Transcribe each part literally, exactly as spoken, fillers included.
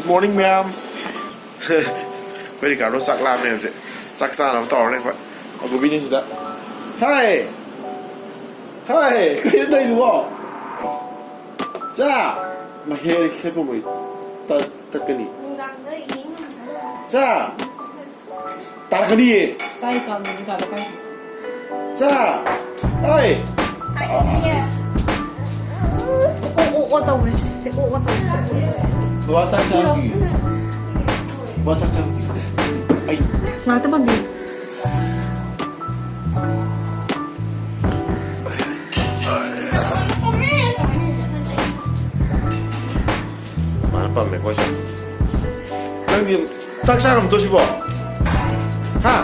Good morning, ꯃꯌꯥꯝ꯫ ꯑꯩꯈꯣꯏ ꯔꯤꯀꯥꯔꯗꯣ ꯆꯥꯛ ꯂꯥꯝꯃꯦ ꯍꯧꯖꯤꯛ꯫ ꯆꯥꯛ ꯆꯥꯅꯕ ꯇꯧꯔꯅꯤ ꯑꯩꯈꯣꯏ꯫ ꯑꯒꯨꯕꯤꯅꯤ ꯁꯤꯗ꯫ ꯍꯥꯏ! ꯍꯥꯏ! ꯀꯩꯅꯣ ꯇꯧꯔꯤꯗꯨꯕꯣ? ꯆꯥ! ꯃꯍꯦ ꯈꯦꯠꯄꯕꯨ ꯇ-, ꯇꯠꯀꯅꯤ꯫ ꯅꯨꯡꯗꯥꯡꯗ ꯌꯦꯡ ꯉꯝꯗ꯭ꯔꯕ? ꯆꯥ! ꯇꯥꯔꯛꯀꯅꯤꯌꯦ꯫ ꯀꯥꯏ ꯀꯥꯝꯃꯤꯅꯣ ꯀꯥꯗ ꯀꯥꯏ? ꯆꯥ! ꯑꯩ! ꯑꯣ, ꯑꯣ, ꯑꯣ ꯇꯧꯔꯦ ꯁꯦ꯫ ꯁꯦ, ꯑꯣ, ꯑꯣ ꯇꯧꯔꯦ ꯁꯦ꯫ ꯕꯕꯥ ꯆꯥꯛ ꯆꯥꯔꯨꯈꯤꯒꯦ꯫ ꯕꯕꯥ ꯆꯥꯛ ꯆꯥꯔꯨꯈꯤꯒꯦ꯫ ꯑꯩ꯫ ꯉꯥꯛꯇ ꯄꯥꯝꯕꯤꯌꯨ꯫ ꯃꯥꯅ ꯄꯥꯝꯃꯦ ꯑꯩꯈꯣꯏꯁꯨ꯫ ꯅꯪꯗꯤ ꯆꯥꯛ ꯆꯥꯔꯝꯗꯣꯏꯁꯤꯕꯣ? ꯍꯥ?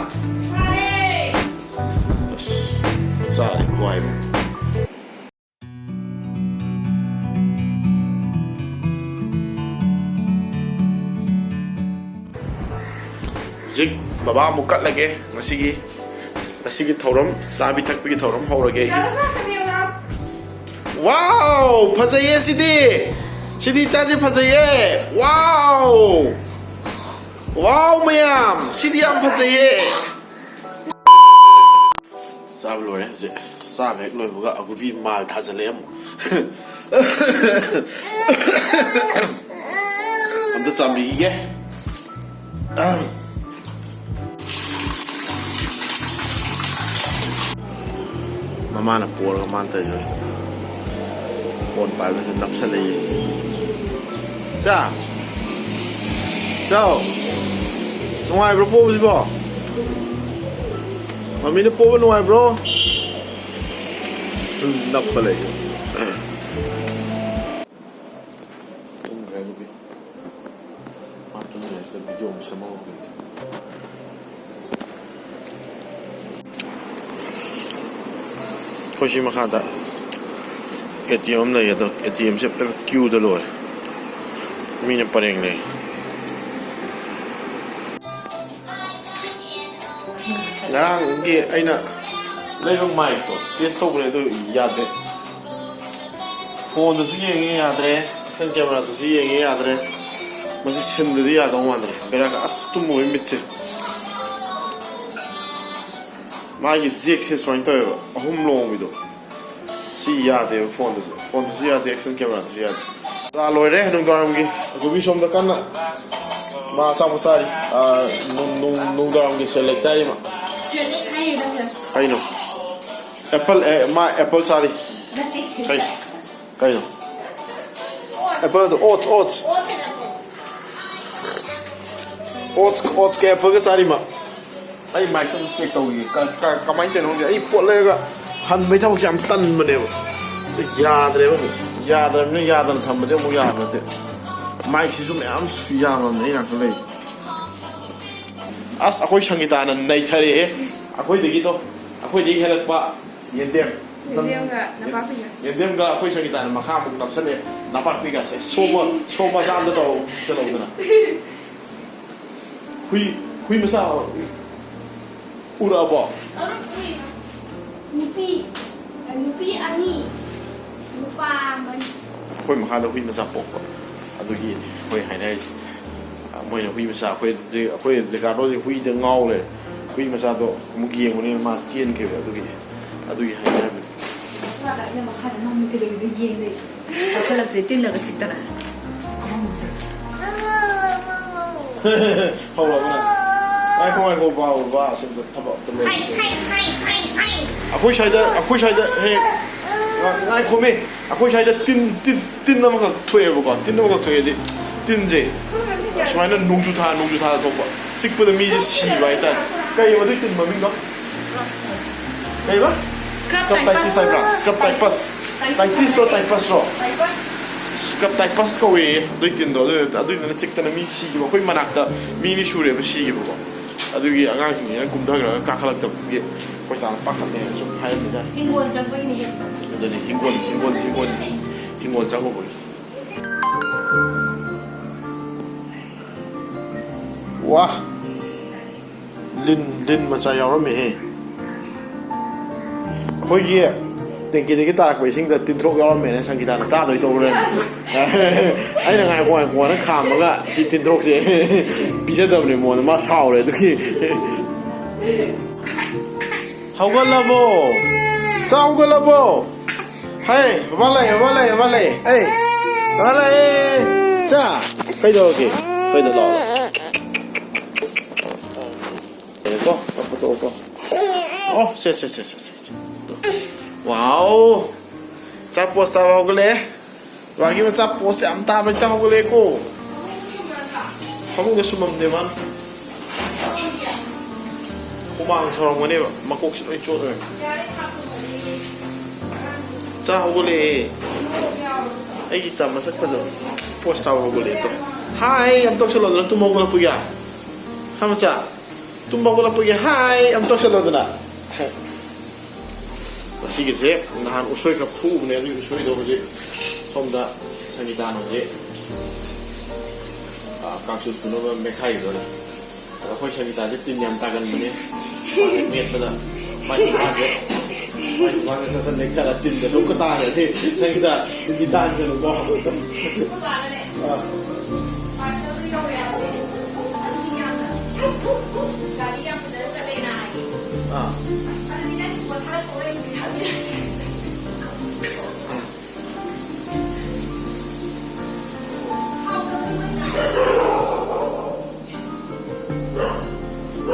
ꯑꯁ, ꯆꯥꯔꯦꯀꯣ ꯍꯥꯏꯕ꯫ ꯍꯧꯖꯤꯛ ꯕꯕꯥ ꯑꯃꯨꯛ ꯀꯠꯂꯒꯦ꯫ ꯉꯁꯤꯒꯤ, ꯉꯁꯤꯒꯤ ꯊꯧꯔꯝ, ꯆꯥꯕꯤ ꯊꯛꯄꯤꯒꯤ ꯊꯧꯔꯝ ꯍꯧꯔꯒꯦ ꯑꯩꯒꯤ꯫ ꯋꯥꯎ! ꯐꯖꯩꯌꯦ ꯁꯤꯗꯤ! ꯁꯤꯗꯤ ꯏꯆꯥꯁꯦ ꯐꯖꯩꯌꯦ! ꯋꯥꯎ! ꯋꯥꯎ ꯃꯌꯥꯝ! ꯁꯤꯗꯤ ꯌꯥꯝ ꯐꯖꯩꯌꯦ! ꯆꯥꯕ ꯂꯣꯏꯔꯦ ꯍꯧꯖꯤꯛ꯫ ꯆꯥꯕ ꯍꯦꯛ ꯂꯣꯏꯕꯒ ꯑꯒꯨꯕꯤ ꯃꯥꯜ ꯊꯥꯖꯤꯜꯂꯛꯑꯦ ꯑꯃꯨꯛ꯫ ꯑꯝꯇ ꯆꯥꯝꯕꯤꯈꯤꯒꯦ꯫ ꯃꯃꯥꯅ ꯄꯣꯔꯒ ꯃꯥꯅ ꯇꯧꯔꯤꯁꯦ꯫ ꯐꯣꯟ ꯄꯥꯏꯕꯁꯦ ꯅꯞꯁꯜꯂꯛꯏ꯫ ꯆꯥ! ꯆꯥꯎ! ꯅꯨꯡꯉꯥꯏꯕ꯭ꯔꯣ ꯄꯣꯕꯁꯤꯕꯣ? ꯃꯃꯤꯅ ꯄꯣꯕ ꯅꯨꯡꯉꯥꯏꯕ꯭ꯔꯣ? ꯅꯞꯄ ꯂꯩ꯫ ꯇꯨꯝꯈ꯭ꯔꯦ ꯅꯨꯄꯤ꯫ ꯃꯥ ꯇꯨꯝꯃꯤꯉꯩꯁꯤꯗ ꯚꯤꯗꯤꯑꯣ ꯑꯃ ꯁꯦꯝꯍꯧꯔꯒꯦ꯫ ꯑꯩꯈꯣꯏ ꯁꯤ ꯃꯈꯥꯗ ꯑꯦ ꯇꯤ ꯑꯦꯝ ꯑꯃ ꯂꯩ, ꯑꯗꯣ ꯑꯦ ꯇꯤ ꯑꯦꯝꯁꯦ ꯄꯨꯂꯞ ꯀ꯭ꯌꯨꯗ ꯂꯣꯏꯔꯦ, ꯃꯤꯅ ꯄꯔꯦꯡ ꯂꯩ꯫ ꯉꯔꯥꯡꯒꯤ ꯑꯩꯅ ꯂꯩꯕ ꯃꯥꯏꯛꯇꯣ ꯇꯦꯁ ꯇꯧꯕꯅꯦ, ꯑꯗꯨ ꯌꯥꯗꯦ꯫ ꯐꯣꯟꯗꯁꯨ ꯌꯦꯡꯉꯦ, ꯌꯥꯗ꯭ꯔꯦ꯫ ꯐꯣꯟ ꯀꯦꯃꯦꯔꯥꯗꯁꯨ ꯌꯦꯡꯉꯦ, ꯌꯥꯗ꯭ꯔꯦ꯫ ꯃꯁꯤ ꯁꯤꯟꯗꯗꯤ ꯌꯥꯗꯧ ꯃꯥꯟꯗ꯭ꯔꯦ꯫ ꯕꯦꯔꯥ ꯀꯥ-, ꯑꯁ, ꯇꯨꯝꯃꯨꯕꯩ ꯃꯤꯠꯁꯦ꯫ ꯃꯥꯒꯤ ꯖꯦꯛꯁꯦ ꯁꯨꯃꯥꯏꯅ ꯇꯧꯋꯦꯕ, ꯑꯍꯨꯝ ꯂꯣꯡꯕꯤꯗꯣ꯫ ꯁꯤ ꯌꯥꯗꯦꯕ ꯐꯣꯟꯗꯁꯨ꯫ ꯐꯣꯟꯗꯁꯨ ꯌꯥꯗꯦ, ꯑꯦꯛꯁꯟ ꯀꯦꯃꯦꯔꯥꯗꯁꯨ ꯌꯥꯗꯦ꯫ ꯆꯥ ꯂꯣꯏꯔꯦ ꯅꯨꯡꯗꯥꯡꯋꯥꯏꯔꯝꯒꯤ꯫ ꯑꯗꯨꯕꯤ ꯁꯣꯝꯗ ꯀꯟꯅ ꯃꯥ ꯑꯆꯥꯄꯣꯠ ꯆꯥꯔꯤ꯫ ꯑꯥ, ꯅꯨꯡ-, ꯅꯨꯡ-, ꯅꯨꯡꯗꯥꯡꯋꯥꯏꯔꯝꯒꯤ ꯁꯦꯂꯦꯛ ꯆꯥꯔꯤ ꯃꯥ꯫ ꯀꯩꯅꯣ? ꯑꯦꯄꯜ, ꯑꯦ, ꯃꯥ ꯑꯦꯄꯜ ꯆꯥꯔꯤ꯫ ꯀꯩ? ꯀꯩꯅꯣ? ꯑꯦꯄꯜ ꯅꯠꯇꯦ, ꯑꯣꯠꯁ, ꯑꯣꯠꯁ꯫ ꯑꯣꯠꯁ, ꯑꯣꯠꯁꯀ ꯑꯦꯄꯜꯒ ꯆꯥꯔꯤ ꯃꯥ꯫ ꯑꯩ ꯃꯥꯏꯛꯇ ꯑꯝꯇ ꯆꯦꯛ ꯇꯧꯈꯤꯒꯦ꯫ ꯀ-, ꯀ-, ꯀꯃꯥꯏꯅ ꯇꯧꯔꯤꯅꯣ ꯈꯪꯗꯦ꯫ ꯑꯩ ꯄꯣꯠ ꯂꯩꯔꯒ ꯍꯟꯕꯩ ꯊꯕꯛꯁꯦ ꯌꯥꯝ ꯇꯟꯕꯅꯦꯕ꯫ ꯑꯗꯨ ꯌꯥꯗ꯭ꯔꯦꯕ ꯑꯃꯨꯛ꯫ ꯌꯥꯗ꯭ꯔꯕꯅꯤꯅ ꯌꯥꯗꯅ ꯊꯝꯕꯗꯤ ꯑꯃꯨꯛ ꯌꯥꯕ ꯅꯠꯇꯦ꯫ ꯃꯥꯏꯛꯁꯤꯁꯨ ꯃꯌꯥꯝ ꯁꯨ ꯌꯥꯝꯃꯕꯅꯦ ꯑꯩ ꯉꯥꯛꯇ ꯂꯩ꯫ ꯑꯁ, ꯑꯩꯈꯣꯏ ꯁꯪꯒꯤꯇꯥꯅ ꯅꯩꯊꯔꯛꯑꯦ꯫ ꯑꯩꯈꯣꯏꯗꯒꯤꯗꯣ, ꯑꯩꯈꯣꯏꯗꯒꯤ ꯍꯦꯜꯂꯛꯄ ꯌꯦꯟꯗꯦꯝ꯫ ꯌꯦꯟꯗꯦꯝꯒ ꯅꯄꯥꯛꯄꯤꯒ꯫ ꯌꯦꯟꯗꯦꯝꯒ ꯑꯩꯈꯣꯏ ꯁꯪꯒꯤꯇꯥꯅ ꯃꯈꯥ ꯑꯃꯨꯛ ꯅꯞꯁꯜꯂꯛꯑꯦ꯫ ꯅꯄꯥꯛꯄꯤꯒꯁꯦ ꯁꯣ ꯃ-, ꯁꯣ ꯃꯆꯥ ꯑꯝꯗ ꯇꯧ ꯆꯠꯍꯧꯗꯅ꯫ ꯍꯨꯏ, ꯍꯨꯏ ꯃꯆꯥ ꯎꯔꯛꯑꯕꯣ? ꯅꯨꯄꯤ, ꯅꯨꯄꯤ ꯑꯅꯤ, ꯅꯨꯄꯥ ꯃꯔꯤ꯫ ꯑꯩꯈꯣꯏ ꯃꯈꯥꯗ ꯍꯨꯏ ꯃꯆꯥ ꯄꯣꯛꯄ꯫ ꯑꯗꯨꯒꯤ ꯑꯩꯈꯣꯏ ꯍꯥꯏꯅꯔꯤꯁꯦ꯫ ꯃꯣꯏꯅ ꯍꯨꯏ ꯃꯆꯥ, ꯑꯩꯈꯣꯏ, ꯑꯩꯈꯣꯏ ꯔꯤꯀꯥꯔꯗꯣꯁꯦ ꯍꯨꯏꯗ ꯉꯥꯎ ꯂꯩꯔꯦ꯫ ꯍꯨꯏ ꯃꯆꯥꯗꯣ ꯑꯃꯨꯛ ꯌꯦꯡꯉꯨꯅꯦꯅ ꯃꯥ ꯆꯦꯟꯈ꯭ꯔꯦꯕ꯫ ꯑꯗꯨꯒꯤ, ꯑꯗꯨꯒꯤ ꯍꯥꯏꯅꯔꯝꯃꯤꯅꯦ꯫ ꯃꯈꯥꯗ ꯅꯪ ꯀꯩꯗꯧꯔꯤꯅꯣ? ꯌꯦꯡ ꯂꯩ꯫ ꯀꯥꯈꯠꯂꯛꯇ꯭ꯔꯦ, ꯇꯤꯟꯅꯒ ꯆꯤꯛꯇꯅ꯫ ꯍꯧꯔꯕ ꯅꯪ? ꯉꯥꯏꯈꯣ, ꯉꯥꯏꯈꯣ, ꯕꯥ, ꯕꯥ, ꯑꯁꯣꯝꯗ ꯊꯕꯛ ꯑꯝꯇ ꯂꯣꯏ-, ꯍꯥꯏ, ꯍꯥꯏ, ꯍꯥꯏ, ꯍꯥꯏ, ꯍꯥꯏ꯫ ꯑꯩꯈꯣꯏ ꯁ꯭ꯋꯥꯏꯗ, ꯑꯩꯈꯣꯏ ꯁ꯭ꯋꯥꯏꯗ ꯍꯦꯛ, ꯉꯥ-, ꯉꯥꯏꯈꯣꯃꯤ꯫ ꯑꯩꯈꯣꯏ ꯁ꯭ꯋꯥꯏꯗ ꯇꯤꯟ, ꯇꯤꯟ, ꯇꯤꯟ ꯑꯃꯈꯛ ꯊꯣꯛꯑꯦꯕꯀꯣ꯫ ꯇꯤꯟ ꯑꯃꯈꯛ ꯊꯣꯛꯑꯦꯗꯤ, ꯇꯤꯟꯁꯦ ꯁꯨꯃꯥꯏꯅ ꯅꯣꯡꯖꯨ ꯊꯥ, ꯅꯣꯡꯖꯨ ꯊꯥꯗ ꯊꯣꯛꯄ꯫ ꯆꯤꯛꯄꯗ ꯃꯤꯁꯦ ꯁꯤꯕ ꯍꯥꯏꯇꯥꯔꯦ꯫ ꯀꯩ ꯑꯗꯨꯏ ꯇꯤꯟ ꯃꯃꯤꯡꯗꯣ? ꯀꯩꯕ? Scrub typhus ꯍꯥꯏꯕ꯭ꯔꯥ? Scrub typhus꯫ Typhus ꯔꯣ, typhus ꯔꯣ? Typhus꯫ Scrub typhus ꯀꯧꯋꯦꯌꯦ ꯑꯗꯨꯏ ꯇꯤꯟꯗꯣ꯫ ꯑꯗꯨ, ꯑꯗꯨꯏꯗꯨꯅ ꯆꯤꯛꯇꯅ ꯃꯤ ꯁꯤꯈꯤꯕ꯫ ꯑꯩꯈꯣꯏ ꯃꯅꯥꯛꯇ ꯃꯤ ꯑꯅꯤ ꯁꯨꯔꯦꯕ ꯁꯤꯈꯤꯕꯀꯣ꯫ ꯑꯗꯨꯒꯤ ꯑꯉꯥꯡꯁꯤꯡꯁꯤꯅ ꯀꯨꯝꯊꯈ꯭ꯔꯒ ꯀꯥꯈꯠꯂꯛꯇꯕꯒꯤ ꯑꯩꯈꯣꯏ ꯇꯥꯅ ꯄꯥꯈꯠꯂꯦ ꯍꯥꯏꯅ ꯁꯨꯝ ꯍꯥꯏꯔꯝꯃꯤꯖꯥꯠꯅꯤ꯫ ꯍꯤꯡꯒꯣꯜ ꯆꯪꯕꯒꯤꯅꯦ꯫ ꯑꯗꯨꯅꯤ, ꯍꯤꯡꯒꯣꯜ, ꯍꯤꯡꯒꯣꯜ, ꯍꯤꯡꯒꯣꯜ, ꯍꯤꯡꯒꯣꯜ ꯆꯪꯉꯨꯕꯒꯤ꯫ ꯋꯥ! ꯂꯤꯟ, ꯂꯤꯟ ꯃꯆꯥ ꯌꯥꯎꯔꯝꯃꯦꯍꯦ꯫ ꯑꯩꯈꯣꯏꯒꯤ ꯇꯦꯡꯀꯤꯗꯒꯤ ꯇꯥꯔꯛꯄ ꯏꯁꯤꯡꯗ ꯇꯤꯟꯊ꯭ꯔꯣꯛ ꯌꯥꯎꯔꯝꯃꯦꯅ ꯁꯪꯒꯤꯇꯥꯅ ꯆꯥꯗꯣꯏ ꯇꯧ ꯂꯩꯔꯝꯃꯦ꯫ ꯑꯩꯅ ꯉꯥꯏꯈꯣ ꯉꯥꯏꯈꯣꯅ ꯈꯥꯝꯃꯒ ꯁꯤ ꯇꯤꯟꯊ꯭ꯔꯣꯛꯁꯦ ꯄꯤꯖꯗꯕꯅꯦ ꯃꯉꯣꯟꯗ, ꯃꯥ ꯁꯥꯎꯔꯦ ꯑꯗꯨꯒꯤ꯫ ꯍꯧꯒꯠꯂꯕꯣ? ꯆꯥ ꯍꯧꯒꯠꯂꯕꯣ? ꯍꯩ, ꯕꯕꯥ ꯂꯩ, ꯕꯕꯥ ꯂꯩ, ꯕꯕꯥ ꯂꯩ꯫ ꯑꯩ, ꯕꯕꯥ ꯂꯩ꯫ ꯆꯥ, ꯀꯩꯗꯧꯔꯒꯦ? ꯀꯩꯗ ꯂꯥꯛꯑꯣ? ꯀꯣ, ꯀꯣ, ꯀꯣ, ꯀꯣ꯫ ꯑꯣ, ꯁꯦ, ꯁꯦ, ꯁꯦ, ꯁꯦ, ꯁꯦ꯫ ꯋꯥꯎ! ꯆꯥ ꯄꯣꯁ ꯇꯥꯕ ꯍꯧꯒꯠꯂꯛꯑꯦ꯫ ꯋꯥꯒꯤ ꯃꯆꯥ ꯄꯣꯁ ꯌꯥꯝ ꯇꯥꯕ ꯆꯥ ꯍꯧꯒꯠꯂꯛꯑꯦꯀꯣ꯫ ꯐꯃꯨꯡꯗ ꯁꯨꯝꯃꯝꯗꯦ ꯃꯥꯅ꯫ ꯍꯨꯃꯥꯡ ꯁꯧꯔꯝꯒꯅꯦꯕ, ꯃꯀꯣꯛꯁꯤ ꯂꯣꯏ ꯆꯣꯠꯂꯦ꯫ ꯆꯥ ꯍꯧꯒꯠꯂꯛꯑꯦ꯫ ꯑꯩꯒꯤ ꯆꯥ ꯃꯁꯛ ꯐꯖꯕ ꯄꯣꯁ ꯇꯥꯕ ꯍꯧꯒꯠꯂꯛꯑꯦ ꯇꯣ꯫ ꯍꯥꯏ, ꯌꯥꯝ ꯇꯧꯁꯜꯂꯣꯗꯅ ꯇꯨꯝ ꯍꯧꯒꯠꯂꯛꯄꯒꯤ꯫ ꯍꯥ ꯃꯆꯥ? ꯇꯨꯝ ꯍꯧꯒꯠꯂꯛꯄꯒꯤ ꯍꯥꯏ ꯑꯃ ꯇꯧꯁꯜꯂꯣꯗꯅ꯫ ꯉꯁꯤꯒꯤꯁꯦ ꯅꯍꯥꯟ ꯎꯁꯣꯏ ꯈꯔ ꯐꯨꯛꯎꯕꯅꯦ, ꯑꯗꯨꯒꯤ ꯎꯁꯣꯏꯗꯣ ꯍꯧꯖꯤꯛ ꯁꯣꯝꯗ ꯁꯪꯒꯤꯇꯥꯅ ꯍꯧꯖꯤꯛ, ꯑ, ꯀꯥꯡꯁꯨ ꯁꯨꯅꯕ ꯃꯦꯠꯈꯥꯏꯔꯤꯕꯅꯤ꯫ ꯑꯗꯣ ꯑꯩꯈꯣꯏ ꯁꯪꯒꯤꯇꯥꯁꯦ ꯇꯤꯟ ꯌꯥꯝ ꯇꯥꯒꯟꯕꯅꯦ꯫ ꯃꯥꯁꯦ ꯃꯦꯠꯄꯗ ꯃꯥꯏ ꯃꯥꯁꯦ ꯃꯥꯏ ꯃꯥꯁꯦ ꯁꯠ ꯁꯠ ꯂꯦꯛꯊꯔ ꯇꯤꯟꯗ ꯂꯨꯞꯀ ꯇꯥꯔꯗꯤ ꯁꯪꯒꯤꯇꯥ ꯇꯤꯟꯗꯤ ꯇꯥꯍꯟꯒꯅꯨꯀꯣ꯫ ꯑꯥ꯫ ꯑꯥ꯫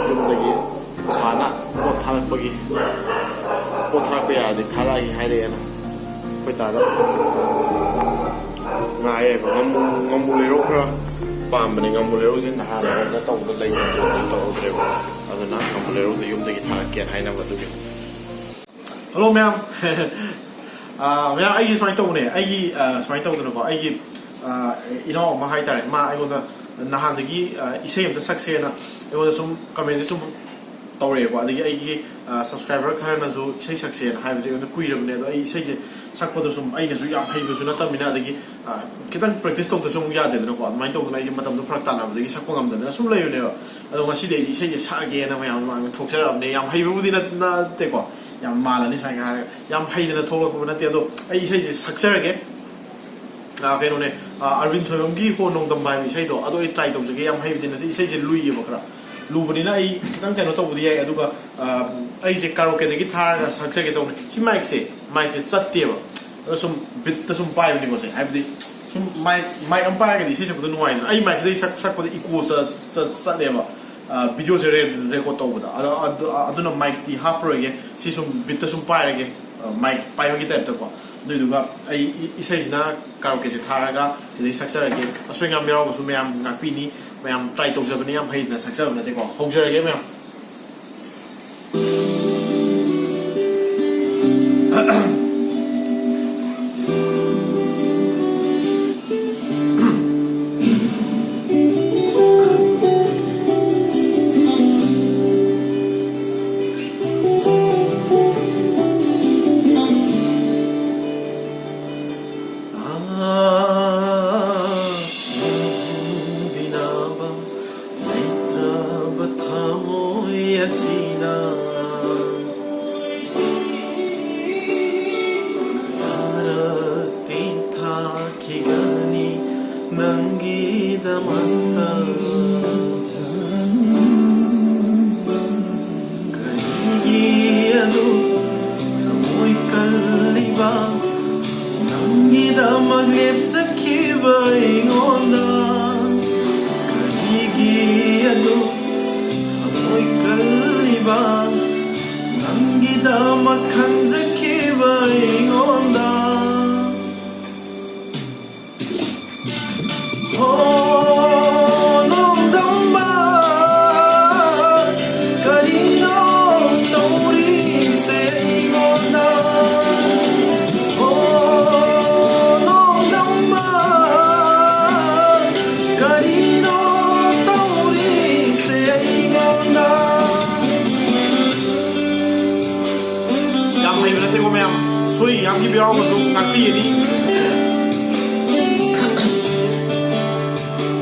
ꯌꯨꯝꯗꯒꯤ ꯁꯥꯅ ꯄꯣꯠ ꯊꯥꯔꯛꯄꯒꯤ, ꯄꯣꯠ ꯊꯥꯔꯛꯄ ꯌꯥꯔꯗꯤ ꯊꯥꯔꯛꯑꯒꯦ ꯍꯥꯏꯔꯛꯑꯦꯅ ꯑꯩꯈꯣꯏ ꯇꯥꯗ ꯉꯥꯏꯌꯦꯕ꯫ ꯉꯥꯃꯨ, ꯉꯥꯃꯨ ꯂꯩꯔꯧ ꯈꯔ ꯄꯥꯝꯕꯅꯦ꯫ ꯉꯥꯃꯨ ꯂꯩꯔꯧꯁꯦ ꯅꯍꯥꯟ ꯑꯩꯅ ꯇꯧꯕꯗ ꯂꯩꯇꯕꯗꯨꯗ ꯇꯧꯍꯧꯗ꯭ꯔꯦꯕ꯫ ꯑꯗꯨꯅ ꯉꯥꯃꯨ ꯂꯩꯔꯧꯁꯦ ꯌꯨꯝꯗꯒꯤ ꯊꯥꯔꯛꯀꯦꯅ ꯍꯥꯏꯅꯕ ꯑꯗꯨꯒꯤ꯫ ꯍꯜꯂꯣ ꯃꯌꯥꯝ꯫ ꯑꯥ, ꯃꯌꯥꯝ, ꯑꯩꯒꯤ ꯁꯨꯃꯥꯏꯅ ꯇꯧꯕꯅꯦ꯫ ꯑꯩꯒꯤ, ꯑꯥ, ꯁꯨꯃꯥꯏꯅ ꯇꯧꯗꯅꯀꯣ, ꯑꯩꯒꯤ, ꯑꯥ, ꯏꯅꯥꯎ ꯑꯃ ꯍꯥꯏꯇꯥꯔꯦ, ꯃꯥ ꯑꯩꯉꯣꯟꯗ ꯅꯍꯥꯟꯗꯒꯤ, ꯑꯥ, ꯏꯁꯩ ꯑꯝꯇ ꯁꯛꯁꯦꯅ ꯑꯩꯉꯣꯟꯗ ꯁꯨꯝ ꯀꯃꯦꯟꯁꯦ ꯁꯨꯝ ꯇꯧꯔꯛꯑꯦꯀꯣ꯫ ꯑꯗꯒꯤ ꯑꯩꯒꯤ, ꯑꯥ, ꯁꯕꯁꯀ꯭ꯔꯥꯏꯕꯔ ꯈꯔꯅꯁꯨ ꯏꯁꯩ ꯁꯛꯁꯦꯅ ꯍꯥꯏꯕꯁꯦ ꯑꯩꯉꯣꯟꯗ ꯀꯨꯏꯔꯕꯅꯦ꯫ ꯑꯗꯣ ꯑꯩ ꯏꯁꯩꯁꯦ ꯁꯛꯄꯗꯣ ꯁꯨꯝ ꯑꯩꯅꯁꯨ ꯌꯥꯝ ꯍꯩꯕꯁꯨ ꯅꯠꯇꯕꯅꯤꯅ, ꯑꯗꯒꯤ, ꯑꯥ, ꯈꯤꯇꯪ ꯄ꯭ꯔꯦꯛꯇꯤꯁ ꯇꯧꯗꯁꯨ ꯑꯃꯨꯛ ꯌꯥꯗꯦꯗꯅꯀꯣ꯫ ꯑꯗꯨꯃꯥꯏꯅ ꯇꯧꯗꯅ ꯑꯩꯁꯦ ꯃꯇꯝꯗꯣ ꯐꯔꯛ ꯇꯥꯅꯕꯗꯒꯤ ꯁꯛꯄ ꯉꯝꯗꯗꯅ ꯁꯨꯝ ꯂꯩꯕꯅꯦꯕ꯫ ꯑꯗꯣ ꯉꯁꯤꯗꯤ ꯑꯩꯁꯦ ꯏꯁꯩꯁꯦ ꯁꯛꯑꯒꯦꯅ ꯃꯌꯥꯝ ꯃꯃꯥꯡꯗ ꯊꯣꯛꯆꯔꯛꯑꯕꯅꯦ꯫ ꯌꯥꯝ ꯍꯩꯕꯕꯨꯗꯤ ꯅꯠ-, ꯅꯠꯇꯦꯀꯣ꯫ ꯌꯥꯝ ꯃꯥꯜꯂꯅꯤ ꯁꯨꯃꯥꯏꯅ ꯍꯥꯏꯔꯒ꯫ ꯌꯥꯝ ꯍꯩꯗꯅ ꯊꯣꯛꯂꯛꯄ ꯅꯠꯇꯦ꯫ ꯑꯗꯣ ꯑꯩ ꯏꯁꯩꯁꯦ ꯁꯛꯆꯔꯒꯦ꯫ ꯑꯥ, ꯀꯩꯅꯣꯅꯦ, ꯑꯥ, ꯑꯔꯕꯤꯟ ꯁꯣꯏꯕꯝꯒꯤ ꯍꯣ ꯅꯣꯡꯗꯝꯕ ꯍꯥꯏꯕ ꯏꯁꯩꯗꯣ, ꯑꯗꯣ ꯑꯩ try ꯇꯧꯖꯒꯦ꯫ ꯌꯥꯝ ꯍꯩꯕꯗꯤ ꯅꯠꯇꯦ, ꯏꯁꯩꯁꯦ ꯂꯨꯏꯌꯦꯕ ꯈꯔ꯫ ꯂꯨꯕꯅꯤꯅ ꯑꯩ ꯈꯤꯇꯪ ꯀꯩꯅꯣ ꯇꯧꯕꯗꯤ ꯌꯥꯏ꯫ ꯑꯗꯨꯒ, ꯑꯥ, ꯑꯩꯁꯦ karaokeꯗꯒꯤ ꯊꯥꯔꯒ ꯁꯛꯆꯒꯦ ꯇꯧꯕꯅꯦ꯫ ꯁꯤ micꯁꯦ, micꯁꯦ ꯆꯠꯇꯦꯕ꯫ ꯑꯗꯣ ꯁꯨꯝ beatꯇ ꯁꯨꯝ ꯄꯥꯏꯕꯅꯤꯀꯣ ꯁꯦ꯫ ꯍꯥꯏꯕꯗꯤ ꯁꯨꯝ mic, mic ꯑꯃ ꯄꯥꯏꯔꯒꯗꯤ ꯏꯁꯩ ꯁꯛꯄꯗꯣ ꯅꯨꯡꯉꯥꯏꯗꯅ꯫ ꯑꯩ micꯁꯤꯗꯒꯤ ꯁꯛ-, ꯁꯛꯄꯗ echo ꯆ-, ꯆ-, ꯆꯠꯂꯦꯕ꯫ ꯑ, videoꯁꯦ re-, record ꯇꯧꯕꯗ꯫ ꯑꯗꯣ, ꯑꯗꯨ, ꯑꯗꯨꯅ micꯇꯤ ꯍꯥꯞꯄꯔꯣꯏꯒꯦ꯫ ꯁꯤ ꯁꯨꯝ beatꯇ ꯁꯨꯝ ꯄꯥꯏꯔꯒꯦ꯫ ꯑ, mic ꯄꯥꯏꯕꯒꯤ typeꯇꯀꯣ꯫ ꯑꯗꯨꯏꯗꯨꯒ ꯑꯩ ꯏ-, ꯏꯁꯩꯁꯤꯅ karaokeꯁꯦ ꯊꯥꯔꯒ ꯁꯤꯗꯩ ꯁꯛꯆꯔꯒꯦ꯫ ꯑꯁꯣꯏ ꯑꯉꯥꯝ ꯌꯥꯎꯔꯒꯁꯨ ꯃꯌꯥꯝ ꯉꯥꯛꯄꯤꯅꯤ꯫ ꯃꯌꯥꯝ try ꯇꯧꯖꯕꯅꯤ, ꯌꯥꯝ ꯍꯩꯅ ꯁꯛꯆꯕ ꯅꯠꯇꯦꯀꯣ꯫ ꯍꯧꯖꯔꯒꯦ ꯃꯌꯥꯝ꯫ ꯑꯥ, ꯅꯪꯕꯤꯅꯕ ꯂꯩꯇ꯭ꯔꯕ ꯊꯃꯣꯏ ꯑꯁꯤꯅ ꯌꯥꯔꯛꯇꯤ ꯊꯥꯈꯤꯒꯅꯤ ꯅꯪꯒꯤꯗꯃꯛꯇ꯫ ꯀꯔꯤꯒꯤ ꯑꯗꯨ ꯊꯃꯣꯏ ꯀꯜꯂꯤꯕ ꯅꯪꯒꯤꯗꯃꯛ ꯂꯦꯞꯆꯈꯤꯕ ꯑꯩꯉꯣꯟꯗ? ꯀꯔꯤꯒꯤ ꯑꯗꯨ ꯊꯃꯣꯏ ꯀꯜꯂꯤꯕ ꯅꯪꯒꯤꯗꯃꯛ ꯈꯟꯖꯈꯤꯕ ꯑꯩꯉꯣꯟꯗ? ꯍꯣ ꯅꯣꯡꯗꯝꯕ, ꯀꯔꯤꯅꯣ ꯇꯧꯔꯤꯁꯦ ꯑꯩꯉꯣꯟꯗ? ꯍꯣ ꯅꯣꯡꯗꯝꯕ, ꯀꯔꯤꯅꯣ ꯇꯧꯔꯤꯁꯦ ꯑꯩꯉꯣꯟꯗ? ꯌꯥꯝ ꯍꯩꯕ ꯅꯠꯇꯦꯀꯣ ꯃꯌꯥꯝ, ꯁꯣꯏ ꯌꯥꯝꯈꯤꯕ ꯌꯥꯎꯔꯒꯁꯨ ꯉꯥꯛꯄꯤꯒꯅꯤ꯫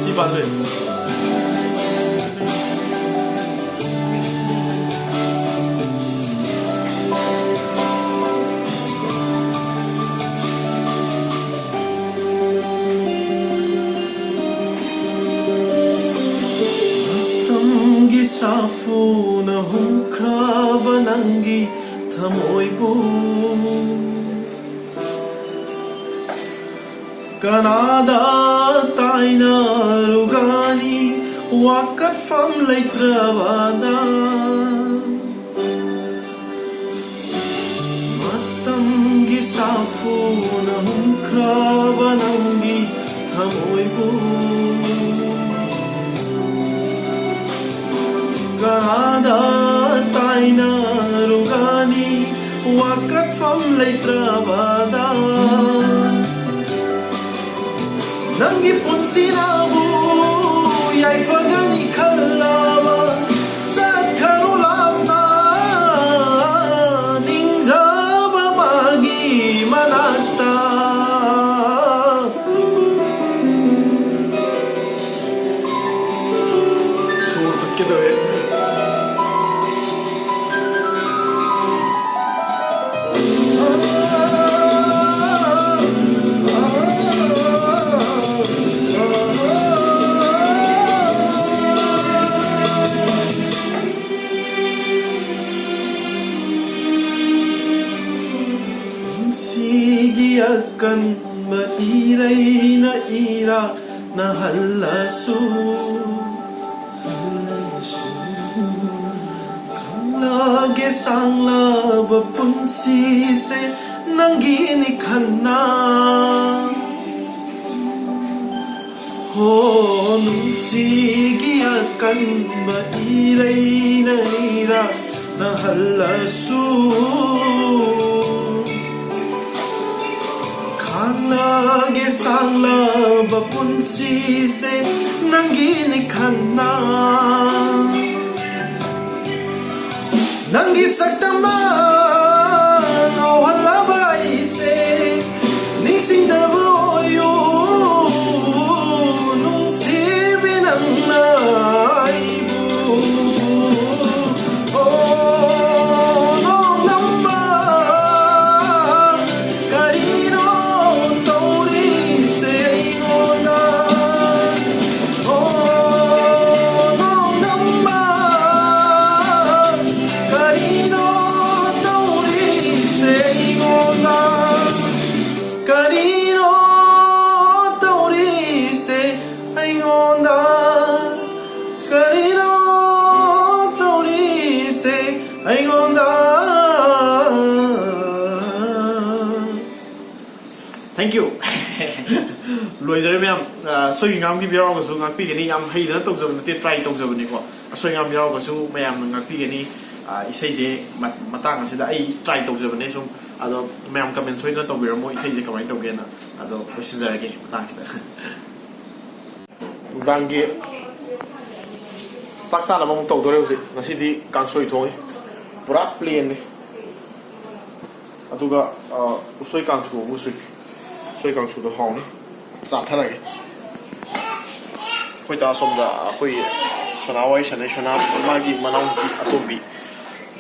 ꯁꯤ ꯄꯥꯟꯗꯣꯏ꯫ ꯁꯥꯐꯨꯅ ꯍꯨꯝꯈ꯭ꯔꯕ ꯅꯪꯒꯤ ꯊꯃꯣꯏꯕꯨ ꯀꯅꯥꯗ ꯇꯥꯏꯅꯔꯨꯒꯅꯤ ꯋꯥꯀꯠꯐꯝ ꯂꯩꯇ꯭ꯔꯕꯗ? ꯃꯇꯝꯒꯤ ꯁꯥꯐꯨꯅ ꯍꯨꯝꯈ꯭ꯔꯕ ꯅꯪꯒꯤ ꯊꯃꯣꯏꯕꯨ ꯀꯅꯥꯗ ꯇꯥꯏꯅꯔꯨꯒꯅꯤ ꯋꯥꯀꯠꯐꯝ ꯂꯩꯇ꯭ꯔꯕꯗ? ꯅꯪꯒꯤ ꯄꯨꯟꯁꯤꯅꯕꯨ ꯌꯥꯏꯐꯒꯅꯤ ꯈꯜꯂꯕ ꯆꯠꯈ꯭ꯔꯣ ꯂꯥꯞꯅ ꯅꯤꯡꯖꯕ ꯃꯥꯒꯤ ꯃꯅꯥꯛꯇ꯫ ꯁꯣꯔ ꯇꯠꯀꯦ ꯇꯧꯋꯦ꯫ ꯅꯨꯡꯁꯤꯒꯤ ꯑꯀꯟꯕ ꯏꯔꯩꯅ ꯏꯔꯥꯛꯅꯍꯜꯂꯁꯨ, ꯈꯪꯂꯒꯦ ꯁꯥꯡꯂꯕ ꯄꯨꯟꯁꯤꯁꯦ ꯅꯪꯒꯤꯅꯤ ꯈꯟꯅ꯫ ꯍꯣ, ꯅꯨꯡꯁꯤꯒꯤ ꯑꯀꯟꯕ ꯏꯔꯩꯅ ꯏꯔꯥꯛꯅꯍꯜꯂꯁꯨ, ꯈꯥꯡꯂꯒꯦ ꯁꯥꯡꯂꯕ ꯄꯨꯟꯁꯤꯁꯦ ꯅꯪꯒꯤꯅꯤ ꯈꯟꯅ꯫ ꯅꯪꯒꯤ ꯁꯛꯇꯝꯅ ꯉꯥꯎꯍꯜꯂꯕ ꯑꯩꯁꯦ ꯅꯤꯡꯁꯤꯡꯗꯕ ꯑꯣꯏꯌꯨ꯫ ꯅꯨꯡꯁꯤꯕꯤ ꯅꯪꯅ ꯑꯩꯕꯨ, ꯑꯣ, ꯅꯣꯡꯗꯝꯕ, ꯀꯔꯤꯅꯣ ꯇꯧꯔꯤꯁꯦ ꯑꯩꯉꯣꯟꯗ? ꯑꯣ, ꯅꯣꯡꯗꯝꯕ, ꯑꯩꯉꯣꯟꯗ ꯀꯔꯤꯅꯣ ꯇꯧꯔꯤꯁꯦ ꯑꯩꯉꯣꯟꯗ? Thank you. ꯂꯣꯏꯖꯔꯦ ꯃꯌꯥꯝ꯫ ꯑ, ꯑꯁꯣꯏ ꯑꯉꯥꯝꯒꯤ ꯌꯥꯎꯔꯒꯁꯨ ꯉꯥꯛꯄꯤꯒꯅꯤ꯫ ꯌꯥꯝ ꯍꯩꯗꯅ ꯇꯧꯖꯕ ꯅꯠꯇꯦ, try ꯇꯧꯖꯕꯅꯤꯀꯣ꯫ ꯑꯁꯣꯏ ꯑꯉꯥꯝ ꯌꯥꯎꯔꯒꯁꯨ ꯃꯌꯥꯝꯅ ꯉꯥꯛꯄꯤꯒꯅꯤ꯫ ꯑ, ꯏꯁꯩꯁꯦ ꯃ-, ꯃꯇꯥꯡ ꯑꯁꯤꯗ ꯑꯩ try ꯇꯧꯖꯕꯅꯦ ꯁꯨꯝ꯫ ꯑꯗꯣ ꯃꯌꯥꯝ comment ꯁꯣꯏꯗꯅ ꯇꯧꯕꯤꯔꯝꯃꯣ, ꯏꯁꯩꯁꯦ ꯀꯃꯥꯏꯅ ꯇꯧꯒꯦꯅ꯫ ꯑꯗꯣ ꯂꯣꯏꯁꯤꯟꯖꯔꯒꯦ ꯃꯇꯥꯡꯁꯤꯗ꯫ ꯅꯨꯡꯗꯥꯡꯒꯤ ꯆꯥꯛ ꯆꯥꯅꯕ ꯑꯃꯨꯛ ꯇꯧꯗꯣꯔꯦ ꯍꯧꯖꯤꯛ꯫ ꯉꯁꯤꯗꯤ ꯀꯥꯡꯁꯣꯏ ꯊꯣꯡꯉꯤ, ꯄꯨꯔꯥ plainꯅꯤ꯫ ꯑꯗꯨꯒ, ꯑ, ꯎꯁꯣꯏ ꯀꯥꯡꯁꯨ ꯑꯃꯒ ꯁꯨꯏ꯫ ꯎꯁꯣꯏ ꯀꯥꯡꯁꯨꯗꯣ ꯍꯥꯎꯅꯤ꯫ ꯆꯥꯊꯔꯒꯦ꯫ ꯑꯩꯈꯣꯏ ꯗꯥ ꯑꯁꯣꯝꯗ ꯑꯩꯈꯣꯏ ꯁꯣꯅꯥ ꯋꯥꯔꯤ ꯁꯥꯟꯅꯩ꯫ ꯁꯣꯅꯥ ꯃꯥꯒꯤ ꯃꯅꯥꯎꯅꯨꯄꯤ ꯑꯇꯣꯝꯕꯤ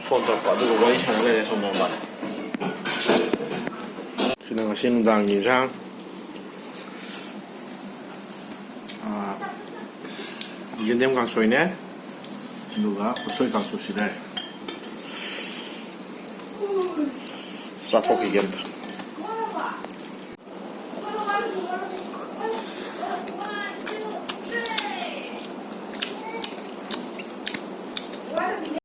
phone ꯇꯧꯔꯛꯄ, ꯑꯗꯨꯒ ꯋꯥꯔꯤ ꯁꯥꯟꯅ ꯂꯩꯔꯦ ꯁꯣꯝꯗ ꯃꯥꯅ꯫ ꯁꯤꯅ ꯉꯁꯤ ꯅꯨꯡꯗꯥꯡꯒꯤ ꯏꯟꯁꯥꯡ꯫ ꯑꯥ, ꯌꯦꯟꯗꯦꯝ ꯀꯥꯡꯁꯣꯏꯅꯦ, ꯑꯗꯨꯒ ꯎꯁꯣꯏ ꯀꯥꯡꯁꯨ ꯁꯤ ꯂꯩꯔꯦ꯫ ꯆꯥꯊꯣꯛꯈꯤꯒꯦ ꯑꯝꯇ꯫